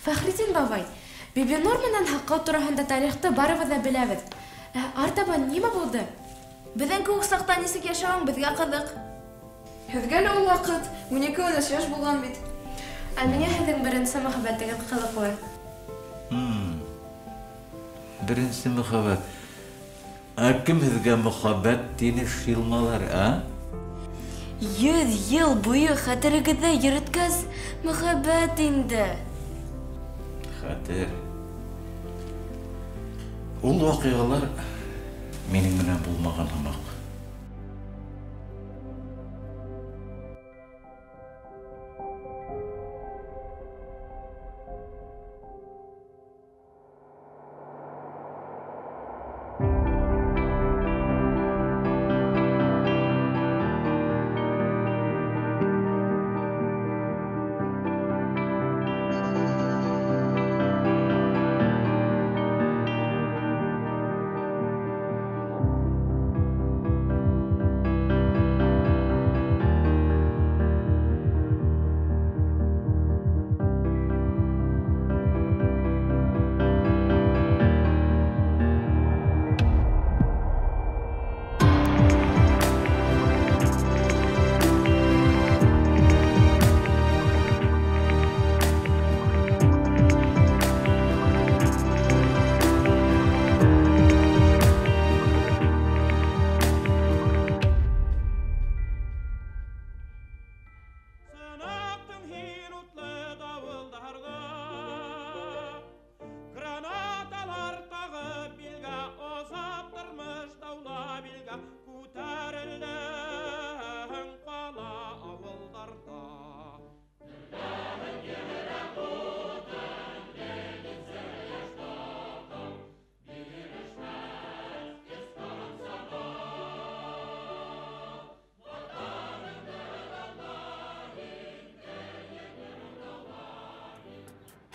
Фәхретдин бабай, Бибинур менән һаҡау тураһында тарихты барыбыҙ ҙа беләбеҙ. Ә артабан нимә булды? Беҙҙең кеүек саҡта нисек йәшәүең беҙгә ҡыҙыҡ. Һеҙгә лә ул ваҡыт 12-13 йәш булған бит. Ә миңә һеҙҙең беренсе мөхәббәтегеҙ ҡыҙыҡлы. Беренсе мөхәббәт. Ә кем һеҙгә мөхәббәт тине, шилмалар, ә? 100 йыл буйы хәтерегеҙҙә йөрөткәс, мөхәббәт инде. Хәтер. Ул ваҡиғалар минең менән булмаған һымаҡ.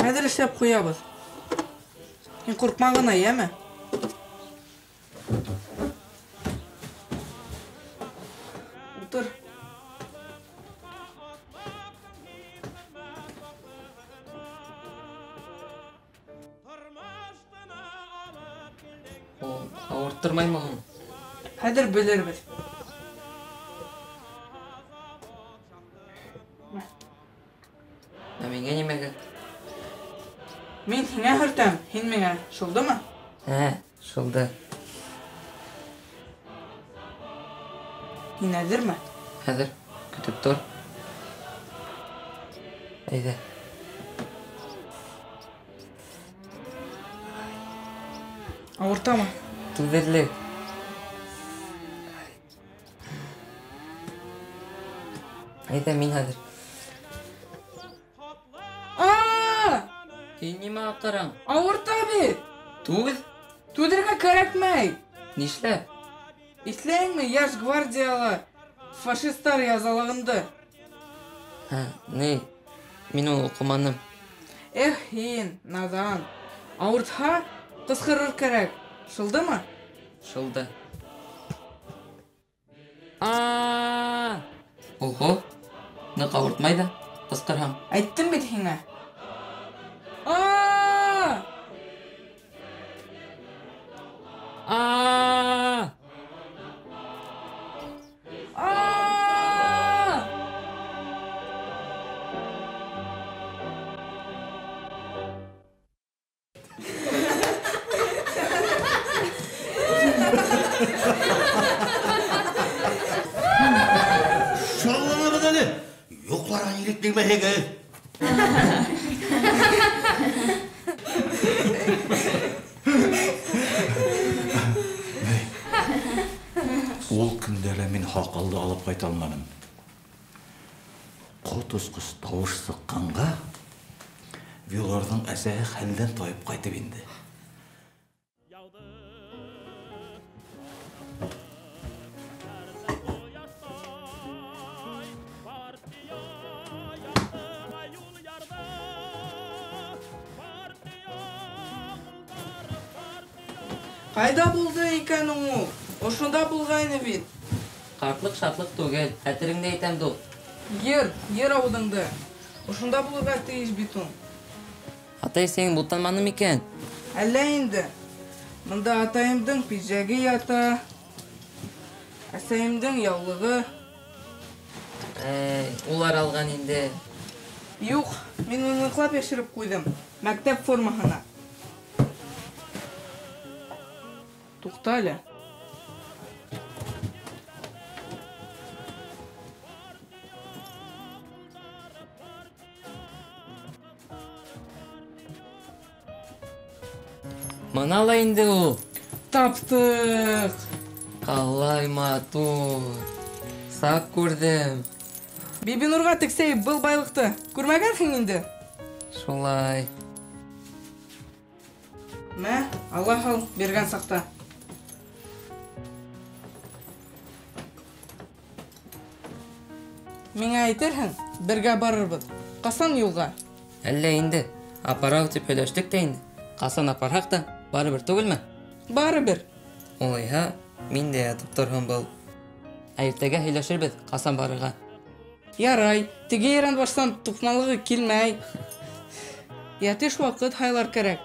Хәҙер эшләп ҡуябыҙ. Һин ҡурҡма ғына, йәме? Ултыр. Ауырттырмаймы һуң? Хәҙер белербеҙ. Ә миңә нимәгә? Мин һиңә һөртәм, һин миңә. Шулдымы? Ә, шулды. Һин әҙерме? Әҙер. Көтөп тор. Әйҙә. Ауыртамы? Түҙерлек. Әйҙә, мин хәҙер. Һин нимә аҡыраң? Ауырта бит. Түҙ. Түҙергә кәрәкмәй. Нишләп? Иҫләйеңме йәш гвардияла фашистар язалағынды? Һә, ни? Мин уны уҡыманым. Эх, һин, наҙан. Ауыртһа, ҡысҡырыр кәрәк. Шылдымы? Шылды. А-а-а! Ого, ныҡ ауыртмай ҙа, ҡысҡырһаң. Әйттем бит һиңә. А-а-а! А-а-а! А-а-а! Шауланабыҙ әле. Йоҡларға ирек бирмәһәгеҙ. Ул көндә лә мин һаҡалды алып ҡайта алманым. Ҡот осҡос тауыш сыҡҡанға Виларҙың әсәһе хәлдән тайып ҡайтып инде. Ҡайҙа булды икән ул? Ошонда булғайны бит. Ҡартлыҡ шатлыҡ түгел, хәтереңде әйтәм, дуҫ. Ер, ер ауыҙыңды. Ошонда булырға тейеш бит ул. Атай-әсәйең бутанманы микән? Әллә инде. Мында атайымдың пиджаги ята, әсәйемдең яулығы. Әй, улар алған инде. Юҡ, мин уны ныҡлап йәшереп ҡуйҙым. Мәктәп формаһына. Туҡта әле. Мына ла инде ул. Таптыҡ. Ҡалай матур. Саҡ күрҙем. Бибинурға тексәйеп был байлыҡты күрмәгәнһең инде. Шулай. Мә, ала һал, биргән саҡта. Миңә әйтерһең, бергә барырбыҙ. Ҡасан юлға? Әллә инде, апарабыҙ тип һөйләштек тә инде. Ҡасан апарһаҡ та, барыбер түгелме? Барыбер. Улайһа, мин дә ятып торһон был. Ә иртәгә һөйләшербеҙ, ҡасан барырға. Ярай, теге ерәнбаштан туҡмалығы килмәй. Йәтеш ваҡыт һайлар кәрәк.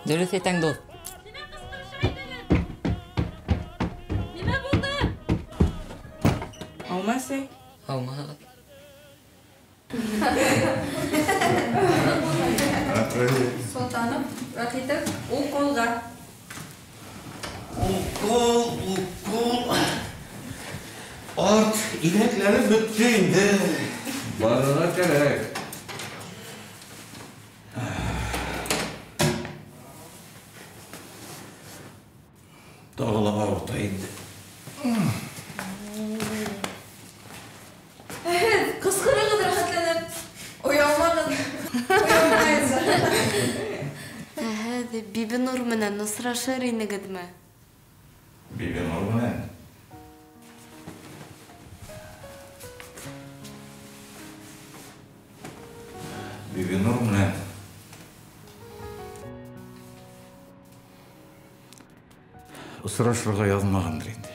Дөрөҫ әйтәң, дуҫ. Нимә булды? Алма, әсәй. Алма. Солтанов, Рахитов, уколға. Укол, укол. Арт иләкләре бөттө инде. Барырға кәрәк. Тағы ла ауырта инде. Һеҙ ҡысҡырығыҙ рәхәтләнеп. Оялмағыҙ. Оялмайынса. Ә һеҙ Бибинур менән осрашыр инегеҙме? Бибинур менән? Бибинур менән. Осрашырға яҙмағандыр инде.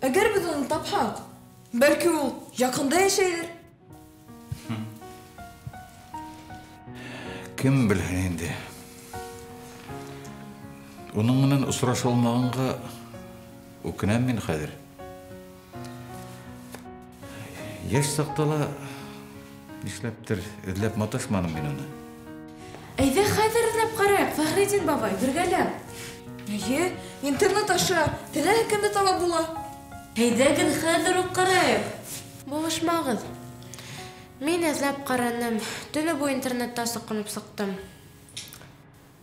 Әгәр беҙ уны тапһаҡ, бәлки ул яҡында йәшәйҙер. Кем белһен инде. Уның менән осраша алмағанға үкенәм мин хәҙер. Йәш саҡта ла нишләптер эҙләп маташманым мин уны. Әйҙә хәҙер эҙләп ҡарайыҡ, Фәхретдин бабай, бергәләп. Эйе, интернет аша теләһә кемде таба була. Әйҙәгеҙ хәҙер үк ҡарайыҡ. Булышмағыҙ. Мин эҙләп ҡараным, төнө буйы интернетта соҡоноп сыҡтым.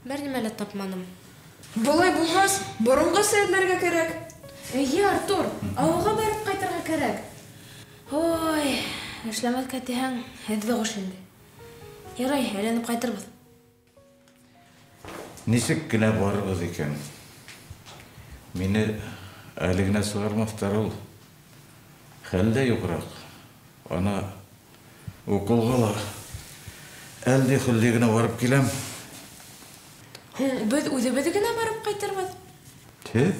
Бер нимә лә тапманым. Былай булғас, боронғоса эҙләргә кәрәк. Эйе, Артур, ауылға барып ҡайтырға кәрәк. Ой, эшләмәҫкә тиһәң, һеҙҙе ҡуш инде. Ярай, әйләнеп ҡайтырбыҙ. Нисек кенә барырбыҙ икән? Мине әле генә сығармаҫтар ул. Хәл дә юғыраҡ. Ана уколға ла әлде-хөлде генә барып киләм. Һуң беҙ үҙебеҙ генә барып ҡайтырбыҙ. Һеҙ?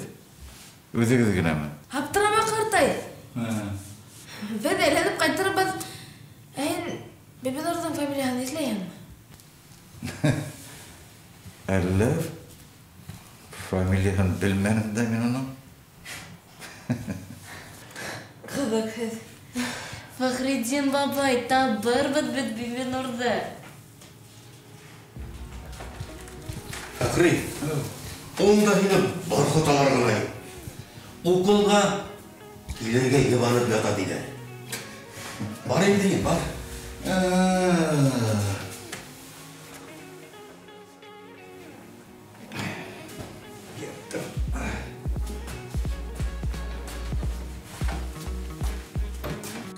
Үҙегеҙ генәме? Аптырама, ҡартай. Беҙ әйләнеп ҡайтырбыҙ. Ә һин Бибинурҙың фамилияһын иҫләйһеңме? Әллә фамилияһын белмәнем дә мин уның. Ҡыҙыҡ һеҙ. Фәхретдин бабай, табырбыҙ беҙ Бибинурҙы. Фәхри, унда һине борҡоталар ғына. Уколға килергә йыбанып ята тиҙәр. Бар инде, бар.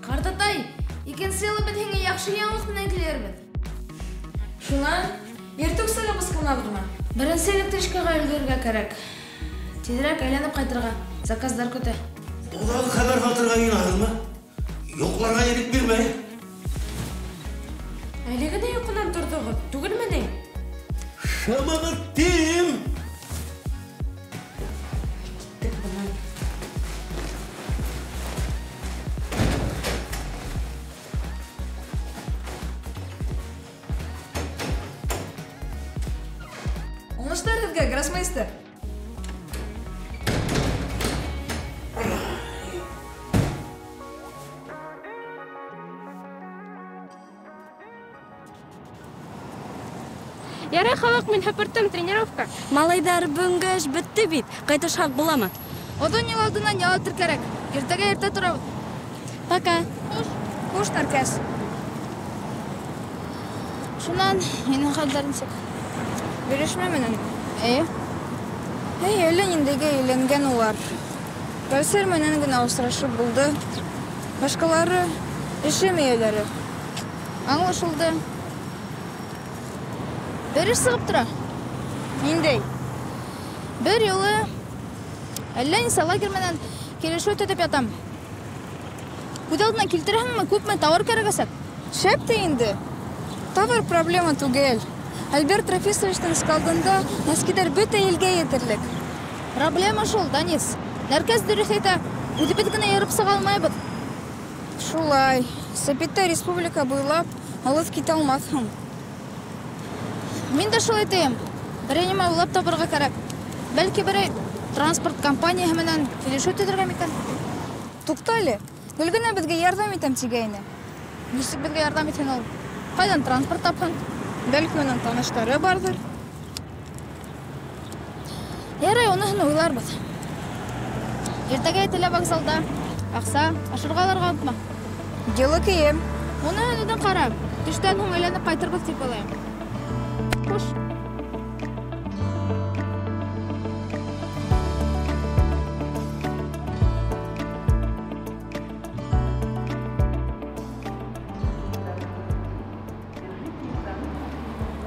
Ҡартатай, икенсе йылы беҙ һиңә яҡшы яңылыҡ менән килербеҙ. Шунан иртүк сығып ысҡынабыҙмы? Беренсе электричкаға өлгөрөргә кәрәк. Тиҙерәк әйләнеп ҡайтырға, заказдар көтә. Уларҙы хәбәр һатырға йыйынаһығыҙмы? Йоҡларға ирек бирмәй. Әле генә йоҡонан торҙоғоҙ, түгелме ни? Шымығыҙ тим! Киттек бынан. Уңыштар һеҙгә, гроссмейстер. Ярай, халыҡ, мин һыпырттым, тренировка. Малайҙар, бөгөнгө эш бөттө бит. Ҡайтышһаҡ буламы? Оҙон юл алдынан ял итер кәрәк. Иртәгә иртә торабыҙ. Пока. Хуш. Хуш, Нәркәс. Шунан һинең хәлдәр нисек? Белешмә менән? Эйе. Эй, әллә ниндәйгә әйләнгән улар. Гөлсәр менән генә осрашып булды. Башҡалары эшем эйәләре. Аңлашылды. Бер эш сығып тора. Ниндәй? Бер юлы әллә нисә лагерь менән килешеү төҙөп ятам. Күҙ алдына килтерәһеңме, күпме тауар кәрәгәсәк? Шәп тә инде. Товар проблема түгел. Альберт Рафисовичтың складында носкиҙар бөтә илгә етерлек. Проблема шул, Данис. Нәркәс дөрөҫ әйтә, үҙебеҙ генә йырып сыға алмайбыҙ. Шулай. Сәпиттә республика буйлап алыҫ китә алмаҫһың. Мин дә шул әйтәйем. Берәй нимә уйлап табырға кәрәк. Бәлки берәй транспорт компанияһы менән килешеү төҙөргә микән? Туҡта әле. Гөлгенә беҙгә ярҙам итәм тигәйне. Нисек беҙгә ярҙам итһен ул? Ҡайҙан транспорт тапһын? Бәлки уның таныштары барҙыр. Ярай, уныһын уйларбыҙ. Иртәгә әйтелә вокзалда. Аҡса, ашырға алырға онотма. Йылы кейем. Уныһын үҙең ҡара. Төштән һуң әйләнеп ҡайтырбыҙ тип уйлайым. Хуш.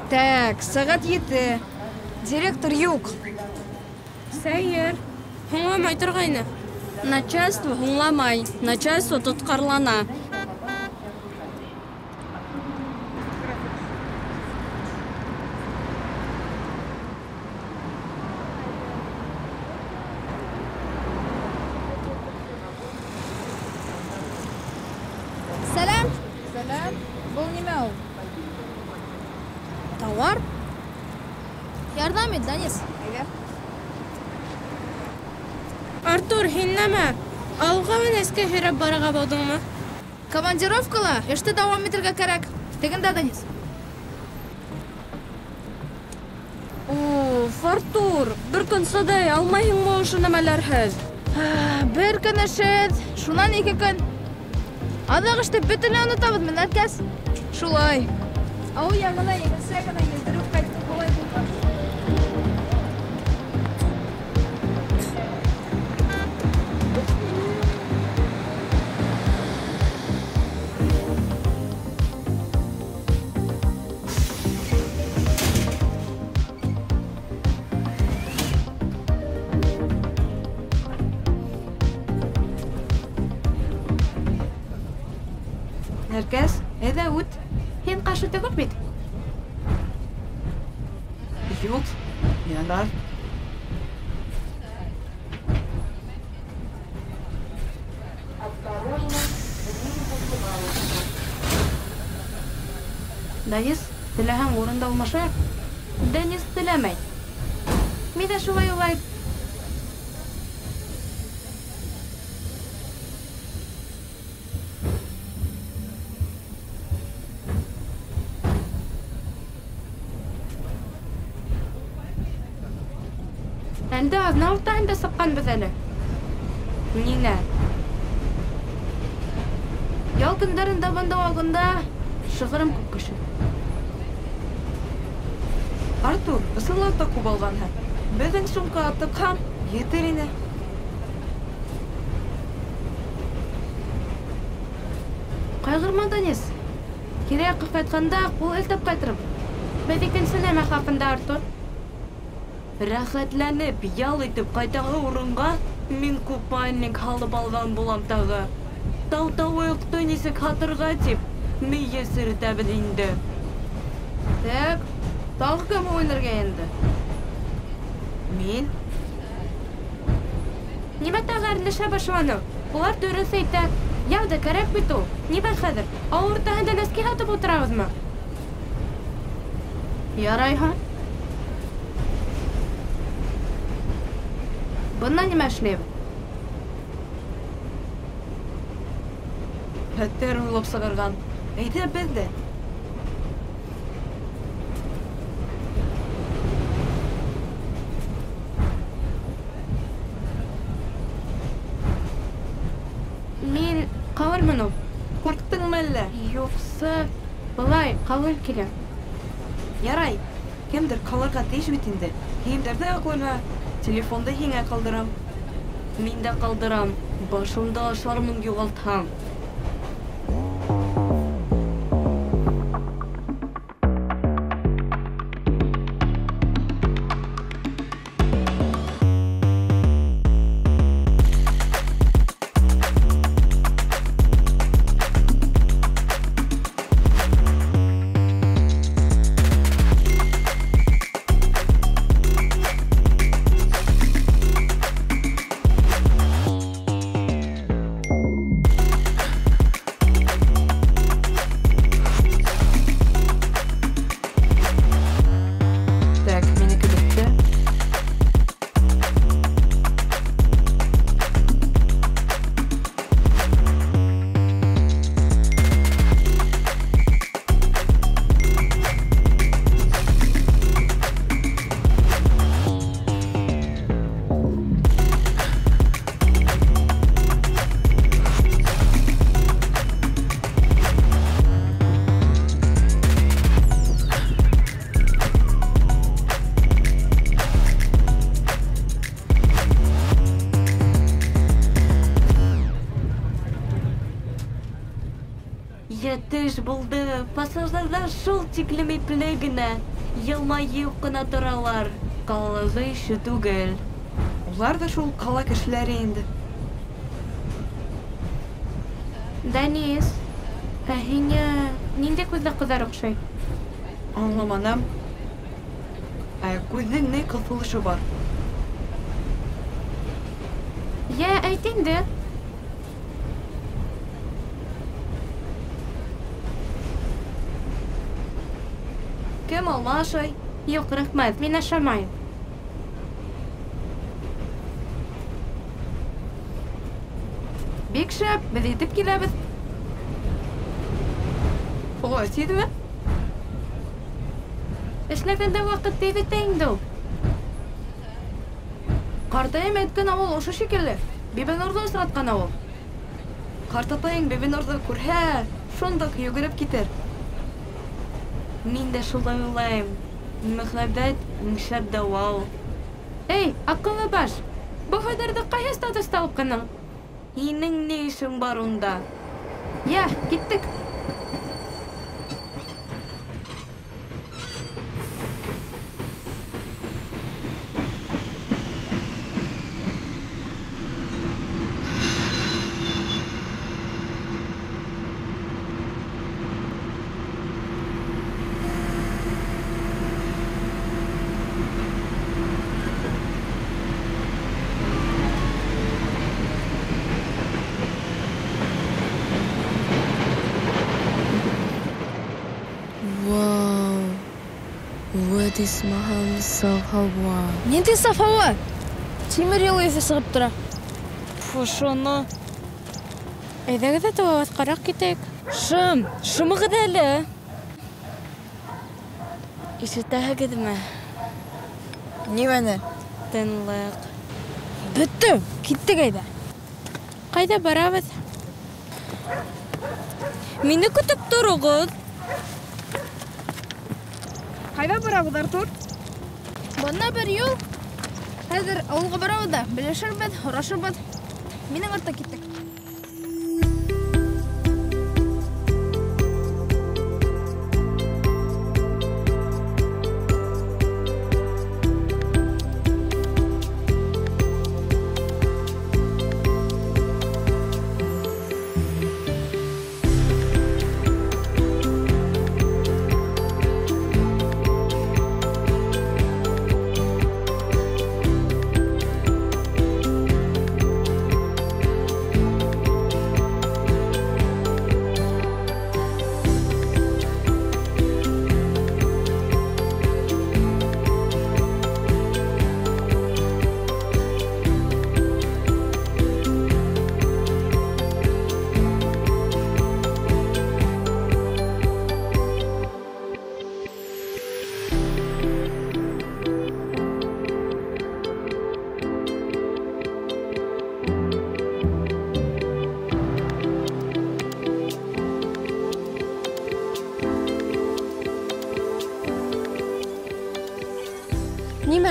Так, сәғәт 7. Директор юҡ. Сәйер. Һуңламай торғайны. Начальство һуңламай. Начальство тотҡарлана. Сәләм. Сәләм. Был нимә ул? Тауар? Ярҙам ит, Данис. Әйҙә. Артур, һин нәмә? Ауылға менәскә һөйрәп барырға булдыңмы? Командировкала эште дауам итергә кәрәк. Тегендә, Данис. Уф, Артур, бер көн сыҙай алмайһыңмы ошо нәмәләрһеҙ? Бер көн эшһеҙ, шунан 2 көн. Аҙаҡ эште бөтөнләй онотабыҙмы, Нәркәс? Шулай. Ауыл яғына еңелсә генә елдереп ҡайттыҡ былай булғас. Нәркәс, әйҙә үт. Һин ҡаршы түгел бит? Юҡ, ярар. Данис, теләһәң урында алмашайыҡ. Данис теләмәй. Мин дә шулай уйлайым. Әлдә аҙна уртаһында сыҡҡанбыҙ әле. Ниңә? Ял көндәрендә бында вагонда шығырым күп кеше. Артур, ысынлап та күп алғанһың. Беҙҙең сумка тыҡһаң, етер ине. Ҡайғырма, Данис. Кире яҡҡа ҡайтҡанда ҡул һелтәп ҡайтырым. Беҙ икенсе нәмә хаҡында, Артур? Рәхәтләнеп, ял итеп ҡайтағы урынға мин купальник һалып алған булам тағы. Тау-тауыҡты нисек һатырға тип, мейе серетәбеҙ инде. Так, тағы кем уйнарға инде? Мин. Нимә тағы әрләшә башланы? Улар дөрөҫ әйтә. Ял да кәрәк бит ул. Нимә хәҙер? Ауыл уртаһында нәски һатып ултырабыҙмы? Ярайһа. Бына нимә эшләйбеҙ? Хәтәр уйлап сығарған. Әйҙә беҙ ҙә. Мин ҡалырмын ул. Ҡурҡтыңмы әллә? Юҡсы, былай ҡалыр килә. Ярай, кемдер ҡалырға тейеш бит инде. Кейемдәрҙе ҡуйма, телефонды һиңә ҡалдырам. Мин дә ҡалдырам. Башымды ашармын юғалтһам. Йәтеш булды. Пассажирҙар шул тиклем ипле генә, йылмайып ҡына торалар. Ҡалалағы ише түгел. Улар ҙа шул ҡала кешеләре инде. Данис, ә һиңә ниндәй күҙле ҡыҙҙар оҡшай? Аңламаным. Ә күҙҙең ни ҡыҫылышы бар? Йә, әйт инде. Кем алма ашай? Юҡ, рәхмәт, мин ашамайым. Бик шәп, беҙ етеп киләбеҙ. Улай тиҙме? Эшләгәндә ваҡыт тиҙ үтә инде ул. Ҡартайым әйткән ауыл ошо шикелле. Бибинурҙы осратҡан ауыл. Ҡартатайың Бибинурҙы күрһә, шундаҡ йүгереп китер. Мин дә шулай уйлайым. Мөхәббәт шәп дауа ул. Эй, аҡыллы баш, был һүҙҙәрҙе ҡайһы статуста уҡының? Һинең ни эшең бар унда? Йә, киттек. Исмаһам, саф һауа. Ниндәй саф һауа? Тимер юл еҫе сығып тора. Ошоно. Әйҙәгеҙ ҙә тауға китәйек. Шым, шымығыҙ әле. Ишетәһегеҙме? Нимәне? Тынлыҡ. Бөттө, киттек әйҙә. Ҡайҙа барабыҙ? Мине көтөп тороғоҙ. Ҡайҙа барабыҙ, Артур? Бына бер юл. Хәҙер ауылға барабыҙ ҙа, белешербеҙ, һорашырбыҙ. Минең артта киттек.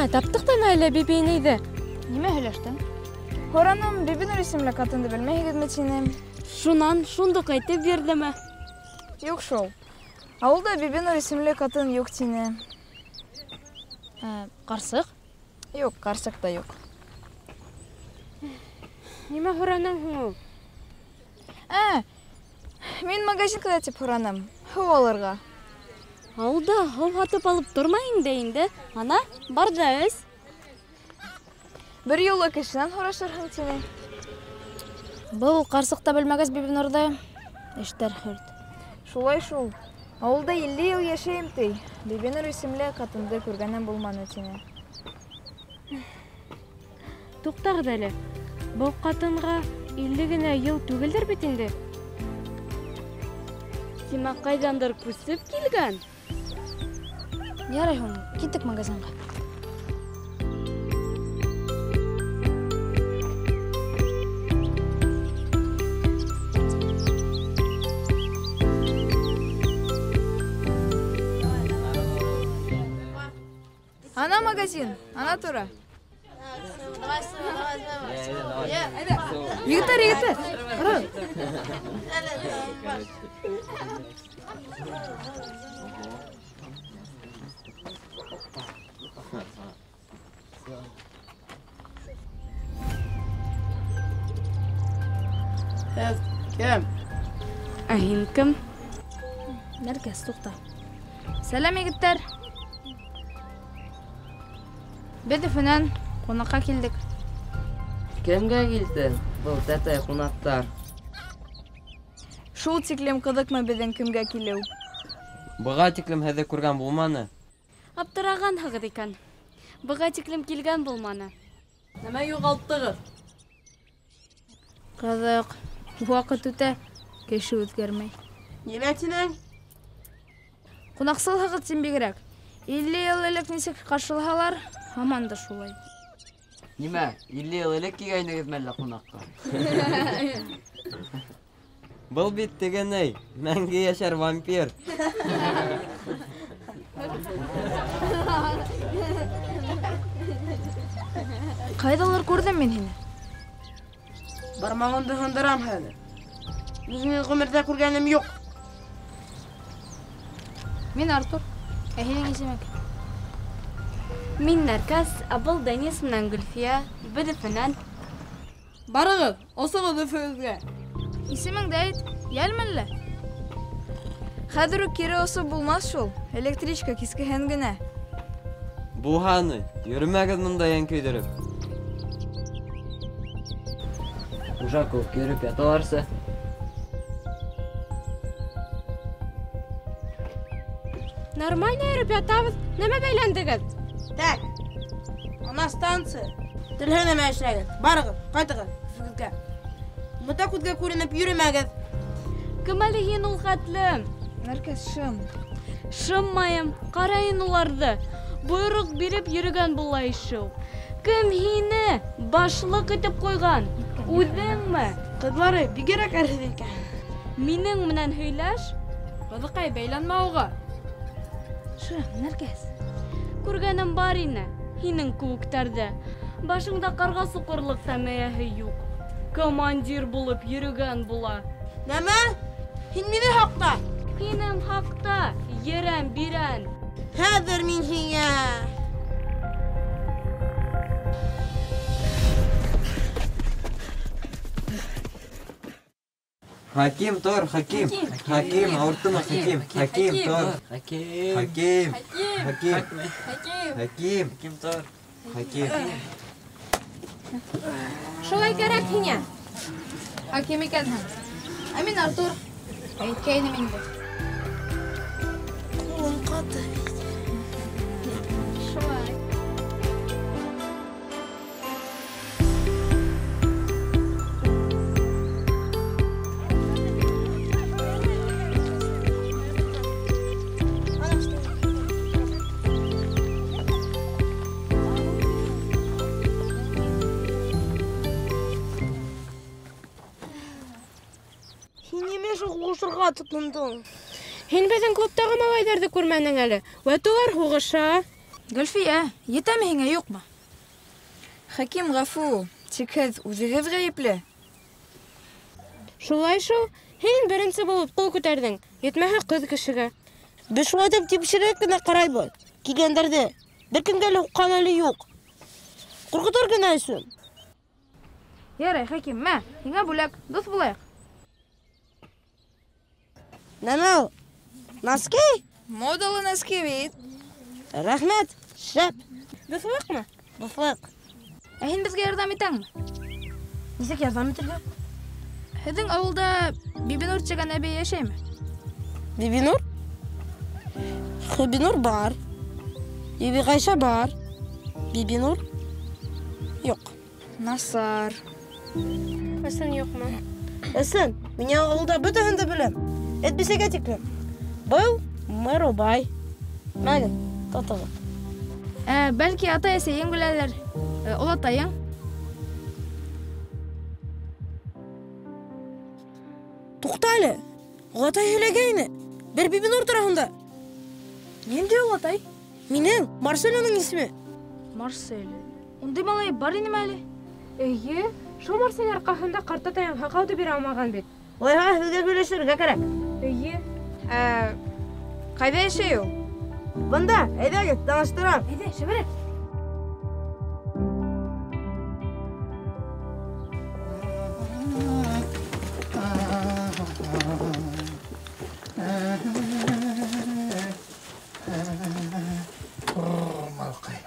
Нимә, таптыҡ та әле Биби инәйҙе? Нимә һөйләштең? Һораным, Бибинур исемле ҡатынды белмәйһегеҙме тинем. Шунан шундуҡ әйтеп бирҙеме? Юҡ шул. Ауылда Бибинур исемле ҡатын юҡ тине. Ҡарсыҡ? Юҡ, ҡарсыҡ та юҡ. Нимә һораның һуң ул? Мин магазинкада тип һораным, һыу алырға. Ауылда һыу һатып алып тормайың да инде. Ана, бар да эс. Бер юлы кешенән һорашырһың тине. Был ҡарсыҡ та белмәгәс Бибинурҙы, эштәр хөрт. Шулай шул. Ауылда 50 йыл йәшәйем ти. Бибинур исемле ҡатынды күргәнем булманы тине. Туҡтағыҙ әле. Был ҡатынға 50 генә йыл түгелдер бит инде. Тимәк, ҡайҙандыр күсеп килгән. Ярай һуң, киттек магазинға. Ана магазин, ана тура. Егеттәр, егеттәр, ҡарағыҙ. Һеҙ кем? Ә һин кем? Нәркәс, туҡта. Сәләм, егеттәр. Беҙ Өфөнән ҡунаҡҡа килдек. Кемгә килде был тәтәй ҡунаҡтар? Шул тиклем ҡыҙыҡмы беҙҙең кемгә килеү? Быға тиклем һеҙҙе күргән булманы. Аптырағанһығыҙ икән. Быға тиклем килгән булманы. Нәмә юғалттығыҙ? Ҡыҙыҡ. Ваҡыт үтә, кеше үҙгәрмәй. Нимә тинең? Ҡунаҡсылһығыҙ тим бигерәк. 50 йыл элек нисек ҡаршылаһалар, һаман да шулай. Нимә, 50 йыл элек килгәйнегеҙме әллә ҡунаҡҡа? Был бит тегенәй, мәңге йәшәр вампир. Ҡайҙалыр күрҙем мин һине. Бармағыңды һындырам хәҙер. Үҙеңде ғүмерҙә күргәнем юҡ. Мин Артур. Ә һинең исемең кем? Мин Нәркәс, ә был Данис менән Гөлфиә, беҙ Өфөнән. Барығыҙ, осоғоҙ Өфөгөҙгә. Исемеңде әйт, йәлме әллә? Хәҙер үк кире осоп булмаҫ шул, электричка кискеһен генә. Булһаны, йөрөмәгеҙ бында йән көйҙөрөп. Хужа кеүек йөрөп яталарсы. Нормально йөрөп ятабыҙ, нәмә бәйләндегеҙ? Так, ана станция. Телһә нәмә эшләгеҙ? Барығыҙ, ҡайтығыҙ Өфөгөҙгә. Бында күҙгә күренеп йөрөмәгеҙ. Кем әле һин ул хәтлем? Нәркәс, шым. Шыммайым, ҡарайын уларҙы. Бойороҡ биреп йөрөгән була ишеү. Кем һине башлыҡ итеп ҡуйған? Үҙеңме? Ҡыҙлары бигерәк әрһеҙ икән. Минең менән һөйләш. Ҡыҙыҡай, бәйләнмә уға. Шым, Нәркәс. Күргәнем бар ине, һинең кеүектәрҙе. Башыңда ҡарға соҡорлоҡ тәмәйәһе юҡ. Командир булып йөрөгән була. Нәмә? Һин мине хаҡта? Һинең хаҡта, ерән бирән. Хәҙер мин һиңә. Хаким, тор, Хаким. Хаким, ауырттымы, Хаким. Хаким, тор. Хаким. Хаким. Хаким. Хаким. Хаким, тор. Хаким. Шулай кәрәк һиңә. Хаким икәнһең. Ә мин Артур. Әйткәйнем инде. Ҡулың ҡаты бит. Шулай. Һуғышырға тотондоң? Һин беҙҙең клубтағы малайҙарҙы күрмәнең әле. Вәт улар һуғыша. Гөлфиә, етәме һиңә, юҡмы? Хәким, ғәфү, тик һеҙ үҙегеҙ ғәйепле. Шулай шул, һин беренсе булып ҡул күтәрҙең, етмәһә ҡыҙ кешегә. Беҙ шулай итеп тикшереп кенә ҡарайбыҙ. Килгәндәрҙе бер кемгә лә һуҡҡан әле юҡ. Ҡурҡытыр генә өсөн. Ярай, Хәким, мә, һиңә бүләк, дуҫ булайыҡ. Нәмә ул? Носки? Модалы носки бит. Рәхмәт, шәп. Дуҫ булайыҡмы? Дуҫ булайыҡ. Ә һин беҙгә ярҙам итәңме? Нисек ярҙам итергә? Һеҙҙең ауылда Бибинур тигән әбей йәшәйме? Бибинур? Хәбинур бар. Бибиғайша бар. Бибинур юҡ. Насар. Ысын юҡмы? Ысын. Мин ауылда бөтәһен дә беләм. Эт бисәгә тиклем. Был Мэрубай. Мәгеҙ, тотоғоҙ. Бәлки атай-әсәйең беләлер. Олатайың. Туҡта әле. Олатай һөйләгәйне. Бер Бибинур тураһында. Ниндәй олатай? Минең Марсель уның исеме. Марсель. Ундай малай бар инеме әле? Эйе, шул Марсель арҡаһында ҡартатайың һаҡауҙы бирә алмаған бит. Улайһа һеҙгә һөйләшергә кәрәк. Эйе. Ҡайҙа йәшәй ул? Бында, әйҙәгеҙ, таныштырам. Әйҙә, шәберәк. Малҡай.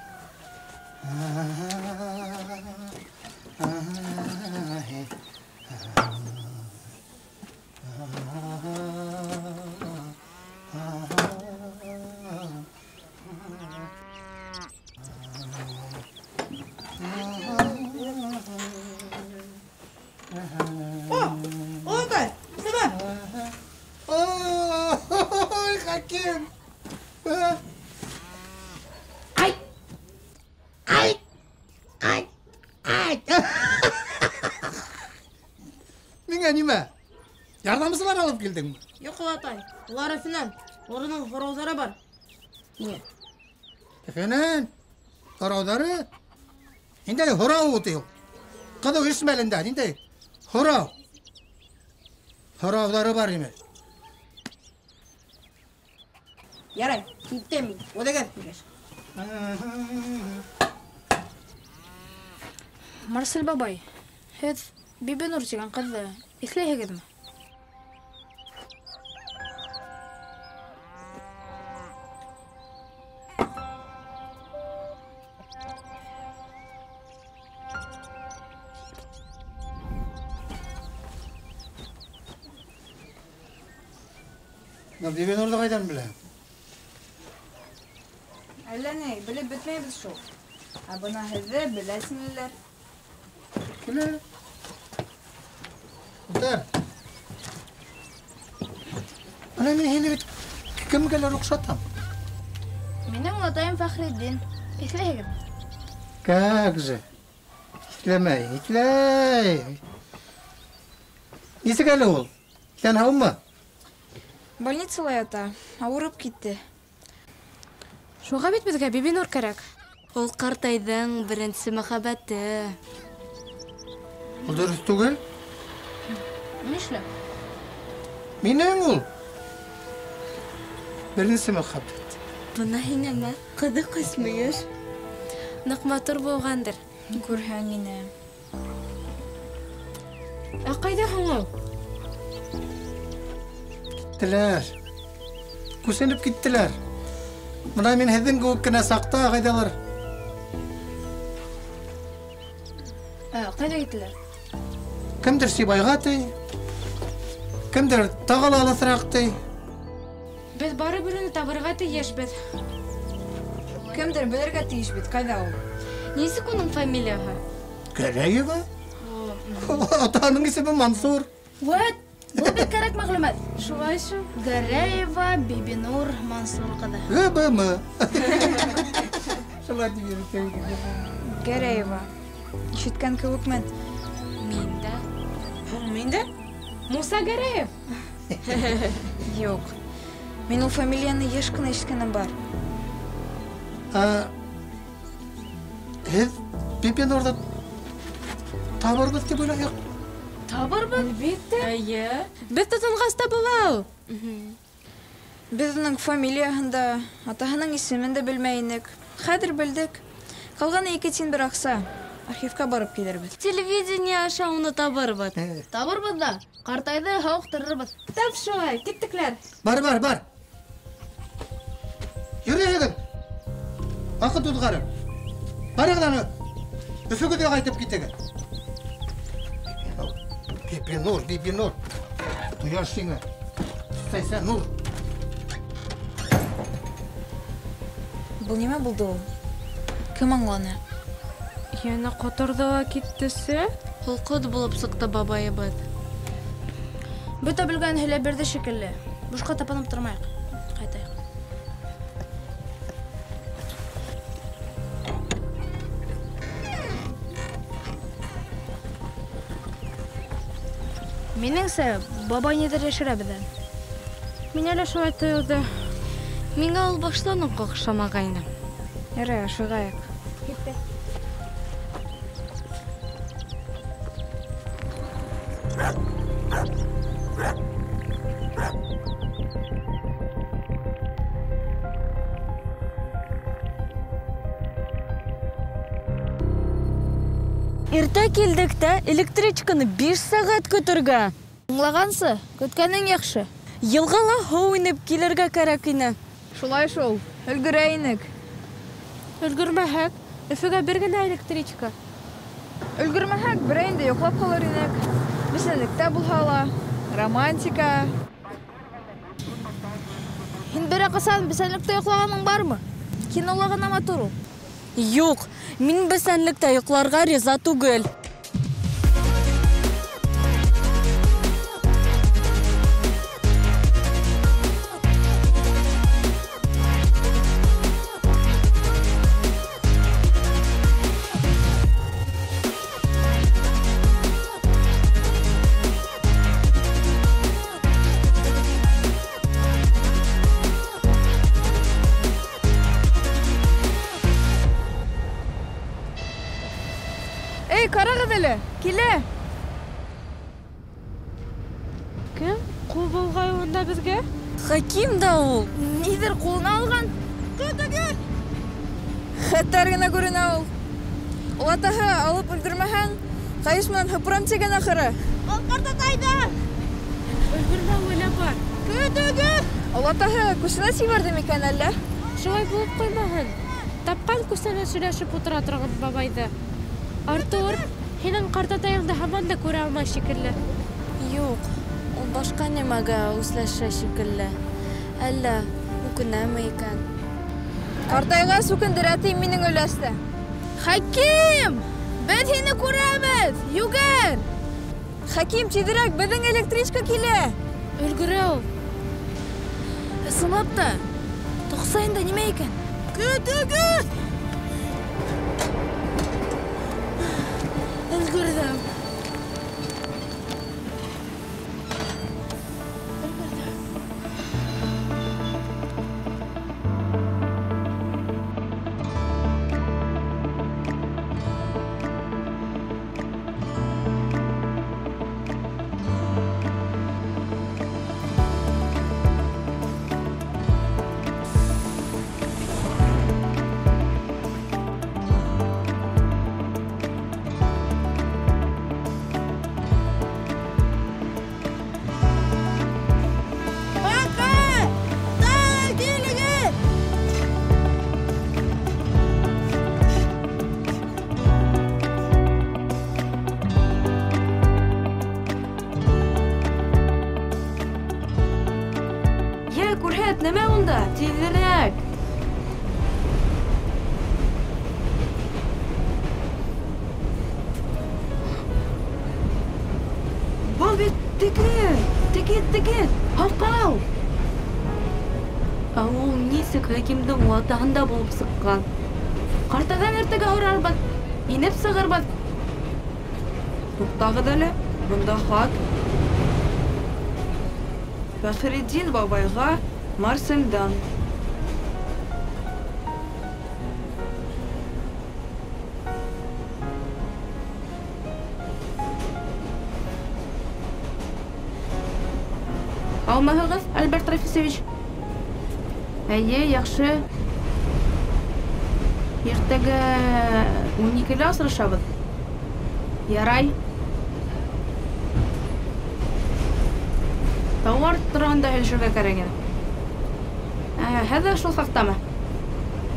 О, олатай, нимә? Ой, Хәким. Ай! Ай! Ай! Ай! Миңә нимә? Ярҙамсылар алып килдеңме? Юҡ, олатай. Улар Өфөнән. Уларҙың һорауҙары бар. Ниңә? Өфөнән? Һорауҙары? Ниндәй һорау ти ул? Ҡыҙыу эш мәлендә ниндәй һорау? Һорауҙары бар име? Ярай, киттем мин. Үҙегеҙ һөйләш. Марсель бабай, һеҙ Бибинур тигән ҡыҙҙы иҫләйһегеҙме? Бибинурҙы ҡайҙан беләм? Әллә ни, белеп бөтмәйбеҙ шул. Ә бына һеҙҙе белә сеңлеләр. Килә. Ултыр. Ана мин һине бит кемгәлер оҡшатам? Минең олатайым Фәхретдин. Иҫләйһегеҙме? Как же. Иҫләмәй, иҫләй. Нисек әле ул? Иҫән һаумы? Больницала ята, ауырып китте. Шуға бит беҙгә Бибинур кәрәк. Ул ҡартайҙың беренсе мөхәббәте. Ул дөрөҫ түгел. Нишләп? Минең ул беренсе мөхәббәт. Бына һиңә мә, ҡыҙыҡ өсмөйөш. Ныҡ матур булғандыр. Күрһәң ине. Ә ҡайҙа һуң ул? Киттеләр. Күсенеп киттеләр. Бына мин һеҙҙең кеүек кенә саҡта ҡайҙалар? Ҡайҙа киттеләр? Кемдер Сибайға ти, кемдер тағы ла алыҫыраҡ ти. Беҙ барыбер уны табырға тейешбеҙ. Кемдер белергә тейеш бит, ҡайҙа ул? Нисек уның фамилияһы? Гәрәева? Атаһының исеме Мансур. Вәт, был бик кәрәк мәғлүмәт. Шулай шул. Гәрәева Бибинур Мансур ҡыҙы. ГБМ. Шулай тип йөрөтә. Гәрәева. Ишеткән кеүекмен. Мин дә. Һуң мин дә? Муса Гәрәев. Юҡ. Мин ул фамилияны йыш ҡына ишеткәнем бар. Һеҙ Бибинурҙы табырбыҙ тип уйлайыҡ. Табырбыҙ? Әлбиттә. Эйе. Беҙ тотонғас табыла ул. Беҙ уның фамилияһын да, атаһының исемен дә белмәй инек. Хәҙер белдек. Ҡалғаны 2 тин бер аҡса. Архивҡа барып килербеҙ. Телевидение аша уны табырбыҙ. Табырбыҙ ҙа, ҡартайҙы һауыҡтырырбыҙ. Тап шулай, киттекләр. Бар, бар, бар. Йөрөйһөгөҙ. Ваҡыт уҙғарыр. Барығыҙ аны Өфөгөҙгә ҡайтып китегеҙ. Бибинур, Бибинур. Ҡояш һиңә. Сәйсә нур. Был нимә булды ул? Кем аңланы? Йәнә ҡоторҙо ла киттесе. Холҡот булып сыҡты бабайыбыҙ. Бөтә белгән һөйләп бирҙе шикелле. Бушҡа тапанып тормайыҡ. Ҡайтайыҡ. Минеңсә, бабай ниҙер йәшерә беҙҙән. Миңә лә шулай тойолдо. Миңә ул баштан уҡ оҡшамағайны. Ярай, ашығайыҡ. Китте. Иртә килдек тә электричканы 5 сәғәт көтөргә. Аңлағансы, көткәнең яҡшы. Йылғала һыу инеп килергә кәрәк ине. Шулай шул, өлгөрә инек. Өлгөрмәһәк, Өфөгә бер генә электричка. Өлгөрмәһәк, берәй инде йоҡлап ҡалыр инек. Бесәнлектә булһа ла, романтика. Һин берәй ҡасан бесәнлектә йоҡлағаның бармы? Кинола ғына матур ул. Юҡ, мин бесәнлектә йоҡларға риза түгел. Эй, ҡарағыҙ әле, килә. Кем ҡул болғай унда беҙгә? Хәким дә ул. Ниҙер ҡулына алған. Көтөгөҙ! Хәтәр генә күренә ул. Олатаһы алып өлгөрмәһәң, ҡайыш менән һыпырам тигән ахыры. Был ҡартатайҙы! Өлгөрмәүе лә бар. Көтөгөҙ! Олатаһы күсенәс ебәрҙе микән әллә? Шулай булып ҡуймаһын. Тапҡан күсенәс һөйләшеп ултыра торған бабайҙы. Артур, һинең ҡартатайыңды һаман да күрә алмай шикелле. Юҡ, ул башҡа нәмәгә үсләшә шикелле. Әллә үкенәме икән? Ҡартайғас үкендерә ти минең өләсте. Хәким! Беҙ һине күрәбеҙ! Йүгер! Хәким, тиҙерәк, беҙҙең электричка килә. Өлгөрә ул. Ысынлап та, тоҡсайында нимә икән? Көтөгөҙ! Өлгөрҙөм. Нәмә унда? Тиҙерәк! Был бит теге! Теге, теге! Һаҡау! Ә ул нисек Хәкимдең олатаһында булып сыҡҡан? Ҡартаҙан иртәгә һорарбыҙ, инеп сығырбыҙ. Туҡтағыҙ әле, бында хат. Фәхретдин бабайға Марселдән. Һаумыһығыҙ, Альберт Рафисович? Эйе, яҡшы. Иртәгә 12-лә осрашабыҙ. Ярай. Тауар тураһында һөйләшергә кәрәк ине. Хәҙер шул хаҡтамы?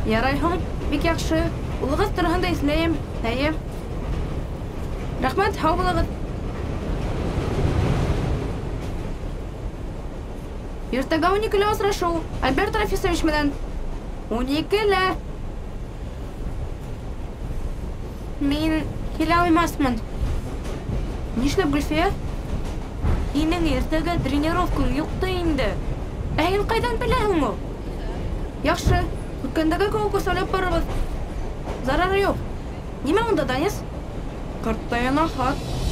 Ярай һуң, бик яҡшы. Улығыҙ тураһында иҫләйем. Эйе. Рәхмәт, һау булығыҙ. Иртәгә 12-лә осрашыу. Альберт Рафисович менән. 12-лә. Мин килә алмасмын. Нишләп, Гөлфиә? Һинең иртәгә тренировкаң юҡ та инде. Ә һин ҡайҙан беләһең ул? Яҡшы, үткәндәге кеүек өсәүләп барырбыҙ. Зарары юҡ. Нимә унда, Данис? Ҡартайына хат.